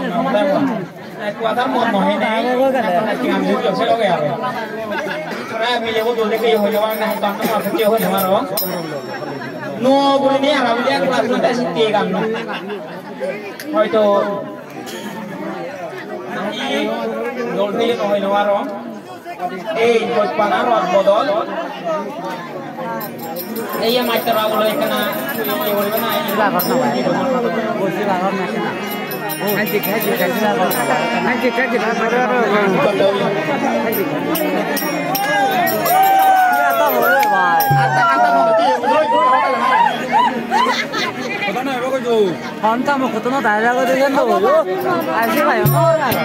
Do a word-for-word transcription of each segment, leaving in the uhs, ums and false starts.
Ek kuadar mon no hene, ekkan ekkan guri se loge aro. Tara mile bo dole ke hoy jawar na, ekkan to ma ke hoy jawar aro. No, bole ni ara bole ek kuadar to sitte gam no. Hoyto, nahi, dol pele no hoy jawar aro. Ei, bojpana rot bodol. Ei, ei, master babu loi ekkana, iye goribo na, ei. Sila gor na bhai, sila gor na ekkana. Hanji, hanji, hanji, sila gor na bhai. Hanji, hanji, hanji, hanji. Ata, ata, no, Hon tamo kotono dai dago de jando yo. Aise bhai, hon aro.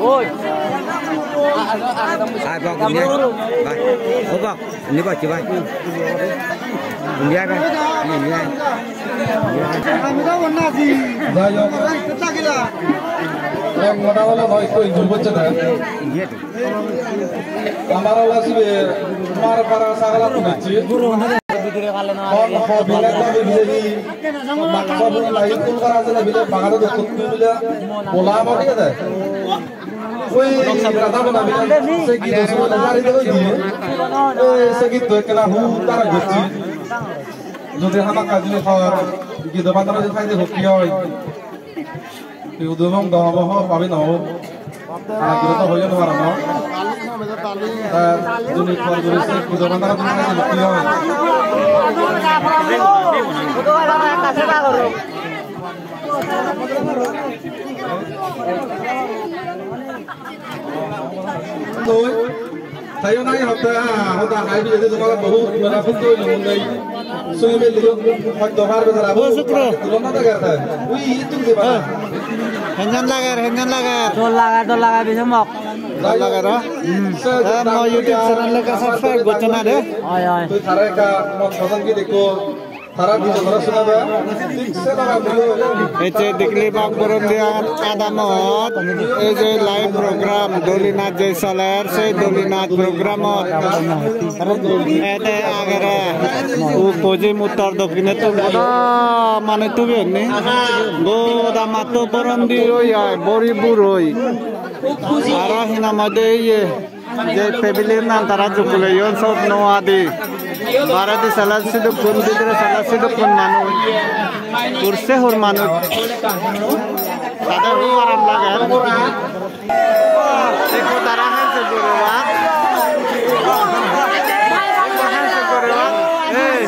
Oi. Ai, bak, indi ai. Bak. O, bak. Indi bak, indi bak. Indi ai, bak. Indi ai. Jai hok. Ek mota bolo noi, koi dur bocche na. Amar ole sibe, amar para sagala tumechi. Hon ho bile to bile hi. Makso bile lai tul kara jene bile bagado de kuttu bile. Bola mo thik ase. Oi, rada bona bile. Se ki dosu bile jari de oi diye. Oi, se ki to ekla hu tara gochi. Jodi hamakkai jodi hor, gido bandra jodi thaide hokki oi. Hi udu mong do hobo ho pabi no. Ana gido to hoyo no paramo. Ta jodi hor jodi se gido bandra jodi thaide hokki oi. Doi. Tayo nai hotte, ha, hoda hai bile de tumara bahut mera phun koi lo nei. Sui bile de hotte har bezara. O Sukro. Lo na da garta. Ui, itu de ba. Henjan lager, henjan lager. Dol lager, dol lager, bisomok. Dol lager, ha? Hmm. Eh, mo YouTube channel ka subscribe goccho na de. Oi, oi. Tui tare ka mo photon ki dekho. Ecche Dikli Bak Borondiya adamot, ei je live program, Doli Naj je soler, sei Doli Naj programot ede agere u pojim uttor dokkine tun goda mane tubiyonni, goda matto Borondi oi ai, bori buroi. Aro hi nang hoide iye, je pavilion an tara jukkuleyon sot nuo adi. Baredi sele sidukkun, bidire sele sidukkun manuj. Hur se hur manuj. Tade hub aram lager. Ekko tara handshake guriba. Ekko handshake guriba. Ei.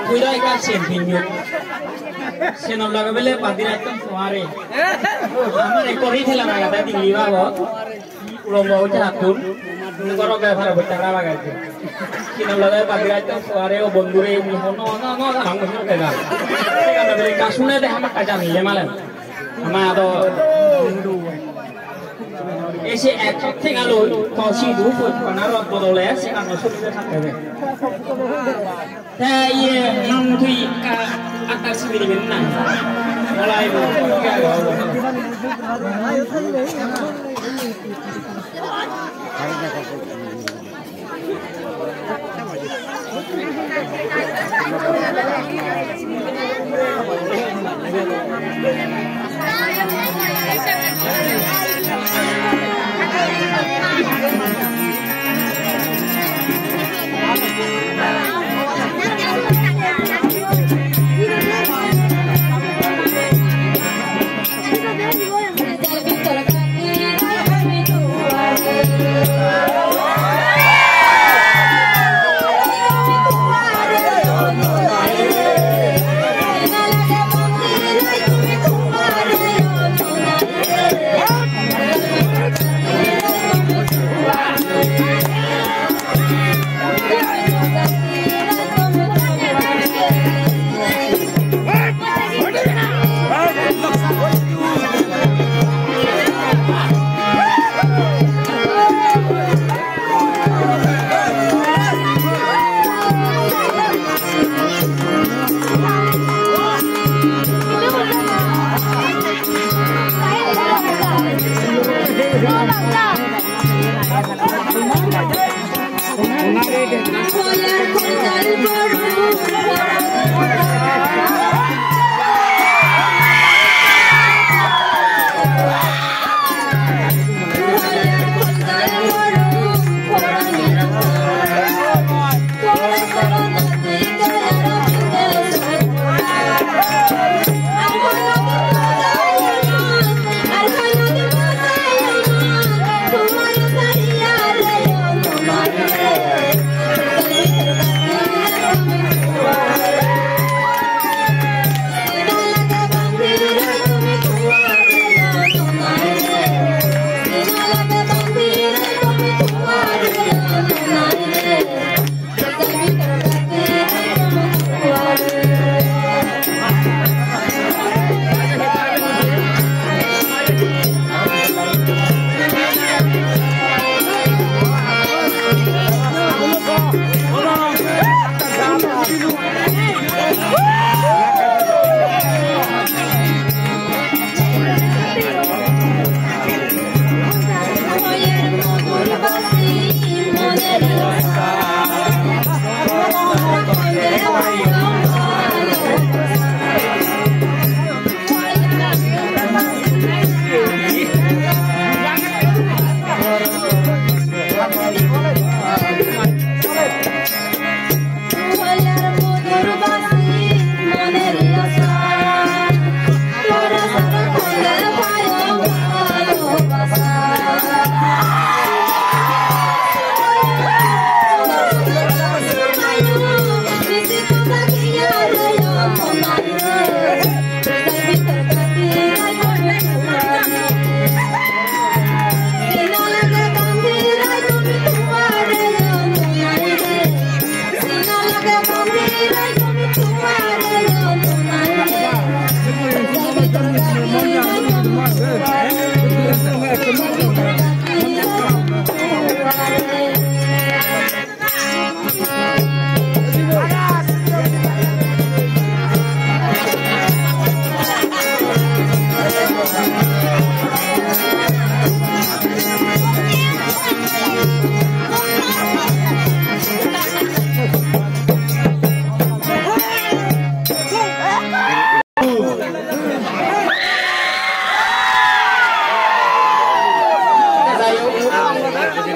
Tui do ekka sen pinyo. Senor loge bele badi rattun fuare. Amar ekko ri thela lagade dingli bagot. Ulombo utte hattun. Goro ge phare boitta hara bagade. Senor loge badi rattun fuare o bondhure ni hono no no no hang hono kega. Kega bele kasune de hamakkai jani le malen. Ama do ese ek tenga loi, to sidu pojpana rot bodole se ano suri de thakte de. Te iye nang tui ka atar sibi diben na. Molai bo.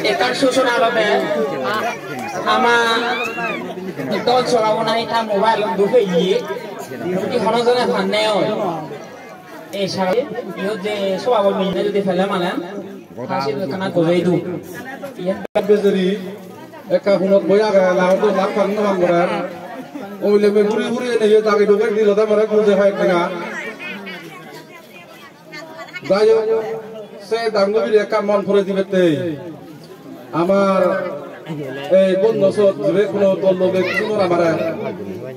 Ekkan suchona olode, ama dol sorabo nahi ta mobile-ot dhuke iye, hono jone pan nei oi. Ei sara iyot je sobabo milinei jodi pele mane, ta sidu ekkana gojei du. Iyen bejeri ekka hunot boi age, lagor do lak pang no pang gorer. Oile me guri guri ene iye dagi duge dilo de more guje hoyek tenga. Jai hok, se dangubire ekka mon pure dibatte. Amar ei bonno sot jibe hono dol loge sunor amare.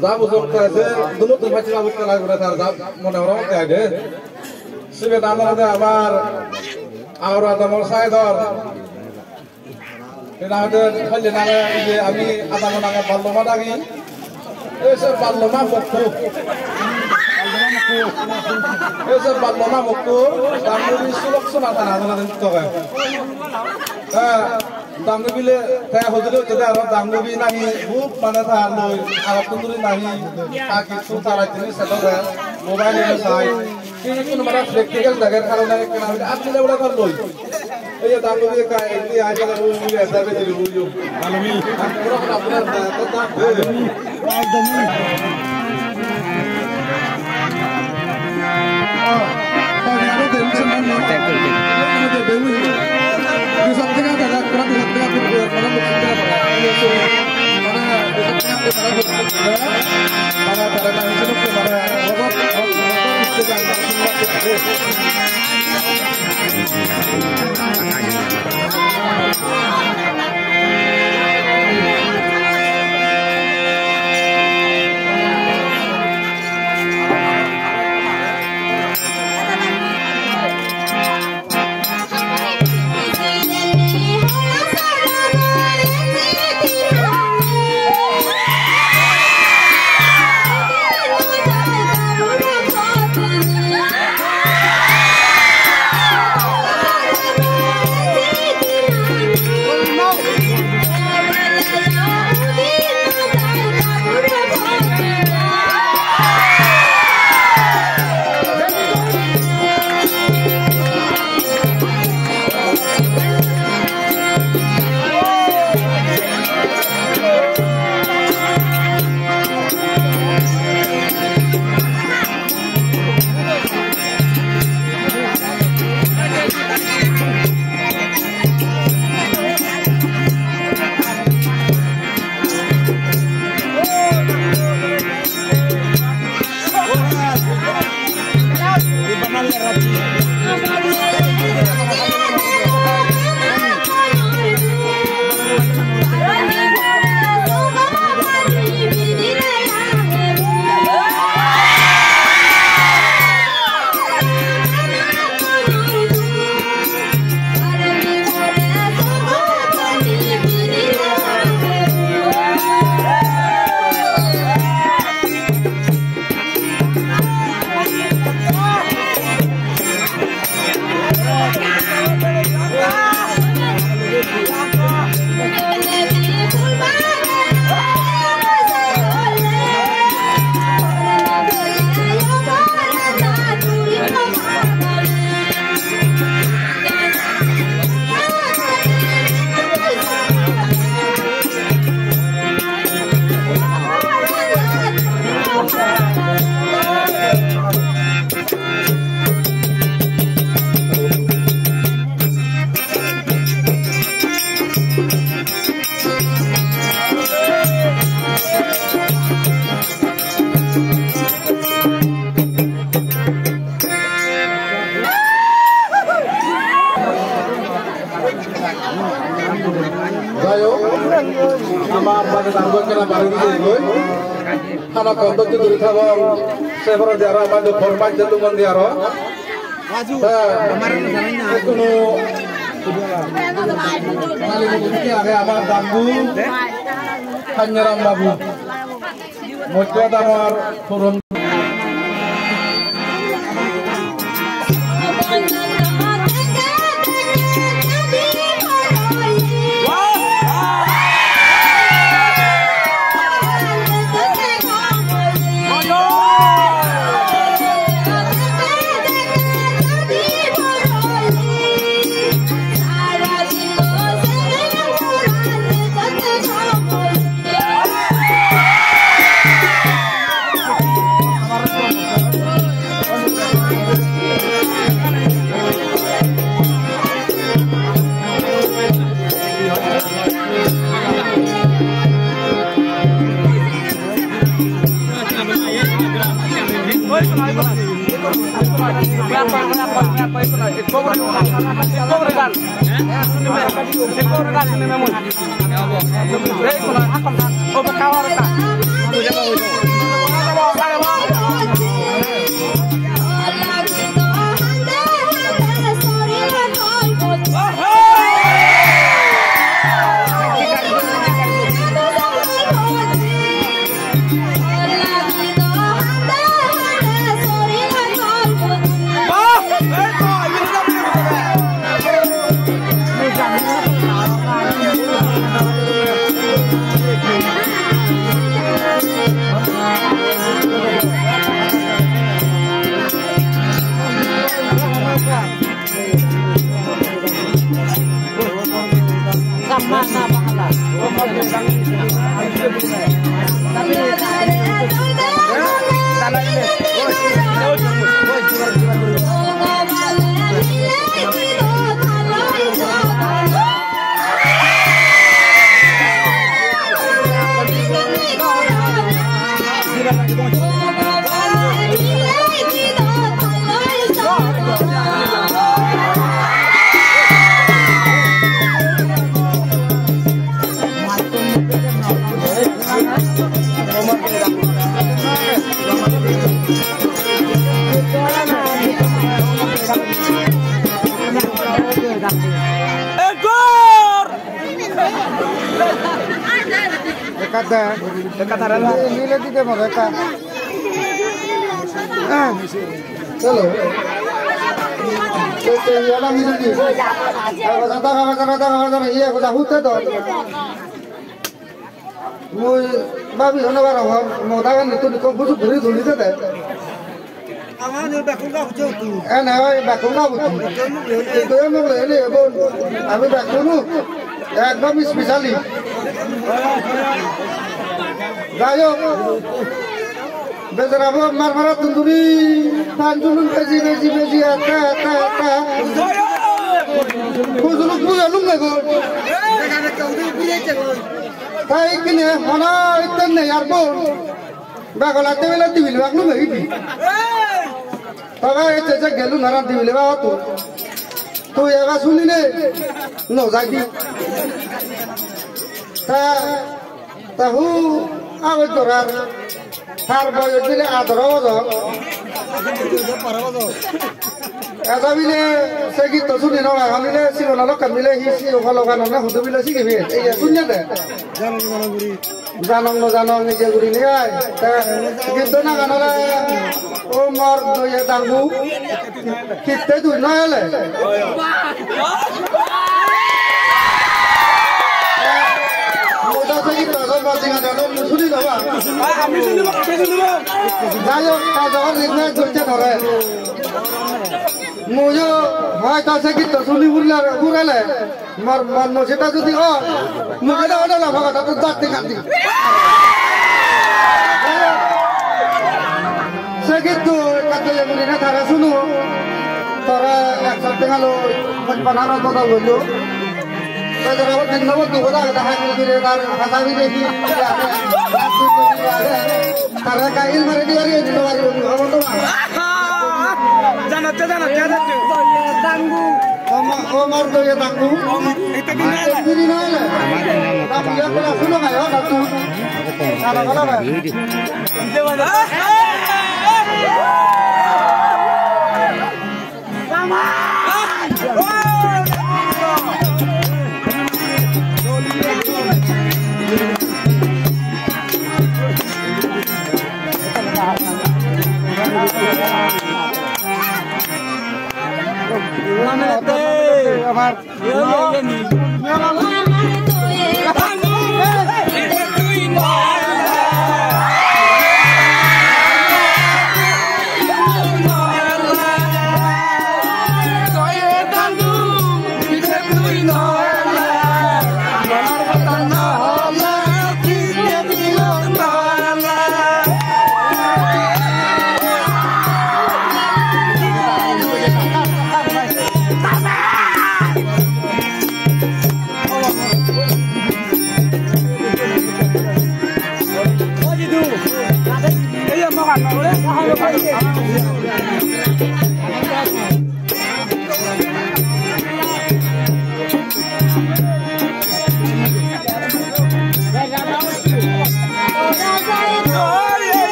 Ja bujok te se dunottun pacchi babutte lagore tar ja mone horo te aide. Sibe dan olode amar Aura Adamor side-or. Ena hoide holle nange iye ami adamo nange Balloma dagi. Ei se Balloma mokko. Ei se Balloma mokko. Dangubi sulok sona tana tana den toge. Ta dangubi le te hodile hoide aro dangubi nahi buk mane ta loi agottun duri nahi ta kichu tara jini se toge. Mobile e sai. Kintu mane practical dagar karone ekkena hoide apni le bora loi. Ei je dangubi ekka, ei je ai jala ui ui esa be dili ui ui. Balumi. Pura pura pura da da da. Balumi. Ekdom. Jai hok, ama bade dangu ekkena bari diye goi. Hana kondo tu duri thabong, se pore di aro ama do format je lumondi aro. Te ekkuno malik age amar dangu Kanyaram babu, Mojjua dangor puron. Ekka de. Ekka tara na. Mile di de more ekka. Chalo. Te, te, yala mile di. Kaga jata, kaga jata, kaga jata, iye goda hutte do. Mui babi hono bar hor, mo dagan ni tuni ko busu buri duli de de. Ama ni bekun ga bujo tu. Ene oi bekun ga bujo. Itu yang mau beli ini, Bun. Ami bekun ekdom specially. Jai hok. Bejara bo mar mara tunduri, pan julun beji, beji, beji, ata, ata, ata. Bujuluk buya lum nego. Tai kine hona itten nei ar bo. Bagola tebela tibil bak lum egi. Toga ecche je gelu naran tibil ba tu. Tui eba sunile no jai di. Ta Ta hu agoj dorar, tar boyos bile adoro bojor. Ejo bile se gitto suni no pai, hon bile sigon olokken bile hi si hologan onne hudu bile sigi peye. Ei je sunne de. Janong no janong, ei je guri ni ai. Ta gitto nagan ole O mor doye dangu, hitte tui no ele? Mui do se gitto do mor dinga dalo, mui suni do ba. Ami suni do, ami suni do. Jai hok, ta jogon ritme dhojje dhore. Muiyo hoyto se gitto suni purle, purele. Mor, mor mosita jodi o, mui jodi o, na, na, bhagata to jatti kandi. Se gitto ekka doye gurine tara suno. Tara ek sat tenga loi, hoj panaro bodol loyo. Te tara bo din no bo dugo da, da hai gure dar, hasa bide hi, tara ekka il mari di pari, di no pari, hobo to na. Janotte, janotte, janotte. Doye dangu. O mo-, o mor doye dangu. O mor, ete bini nai le. Bini nai le. Dangu ya pura suno kayo, dangu. Sala bala ba. Ete bala. আমার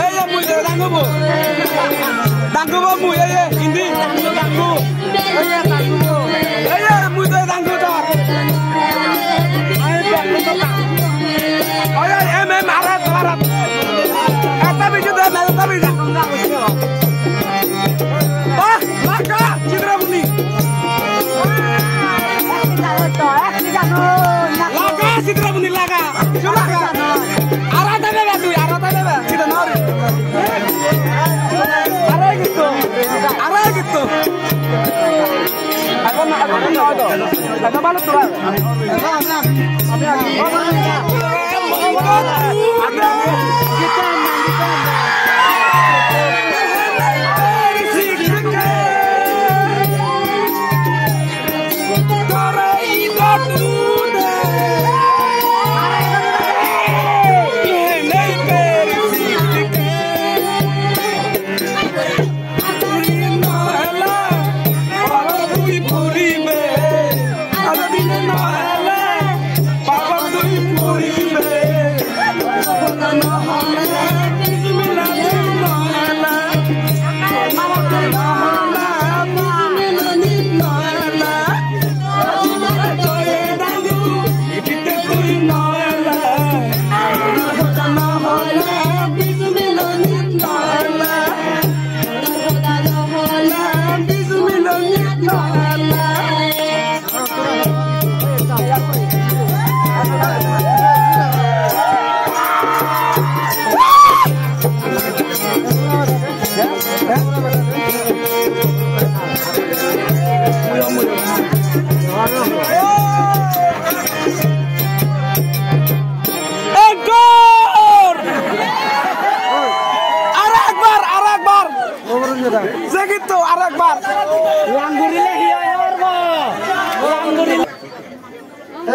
Ei, ei, mui doi dangu bo. Dangu bo mui, ei, ei, indi. Dangu, dangu. Ei, ei, dangu bo. Ei, ei, mui doi dangu tor. Oi, oi, em, em, arat, arat. Ekta biju de, ekta biju. Bah, laga, Chitramoni. Laga, Chitramoni, laga. Laga. Arat de, laga, tui, arat de, laga. Chita nori. Arai gitto. Arai gitto. Agon na, agon na, agon. Agon na, agon na.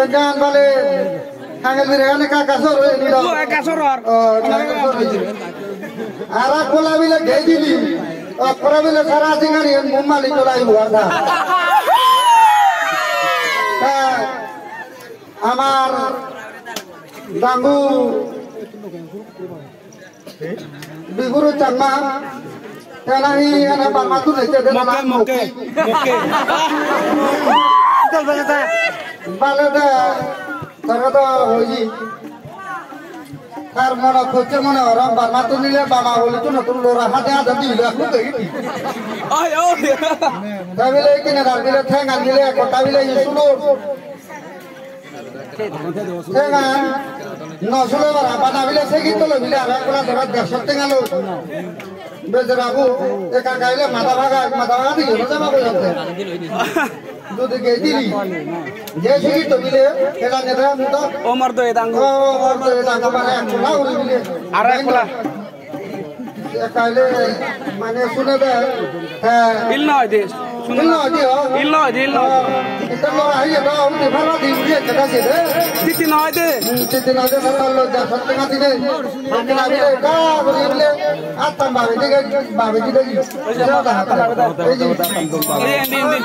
Ekkan bale, kagel dire gane kaka sor hoye ni do? O, kaka sor or. O, kaka sor hoye. Ara kola bile gei dili. O, kola bile sara singani en mumali tola ibu arda. Ta, amar dangu Biburu Changma, tena hi ena Burma tu neche de Mokke, na mokke, mokke. Bale de, tara to hoyi. Tar mone hocche mone ora Burma tu nile Burma boli tu notun lora hade hade di le aku de. Ai, ai. Tabile kine dar bile thengan bile ko tabile isulo. Tengan no sulo bara, bana bile se gitto lo bile, ara pura dora dersho tenga lo. Bejara bu, eka gaile mada baga, mada baga di, no jama bo jante. Dudi ge dili. Je se gitto bile, ela neda muto. Omar do edang. O, Omar do edang, mane ekula uri bile. Ara ekula. Ekale mane sune de. He. Il noi de. Il noi de, o. Il noi de, il noi de. Ita lo ahi de, o, de bhara de, de, de, de, de. Titi noi de. Hmm, titi noi de, sat lo ja, sat tenga de. Sat tenga de, ka, bole, bole. Atam babe de, babe de, de. Ei, ei, ei.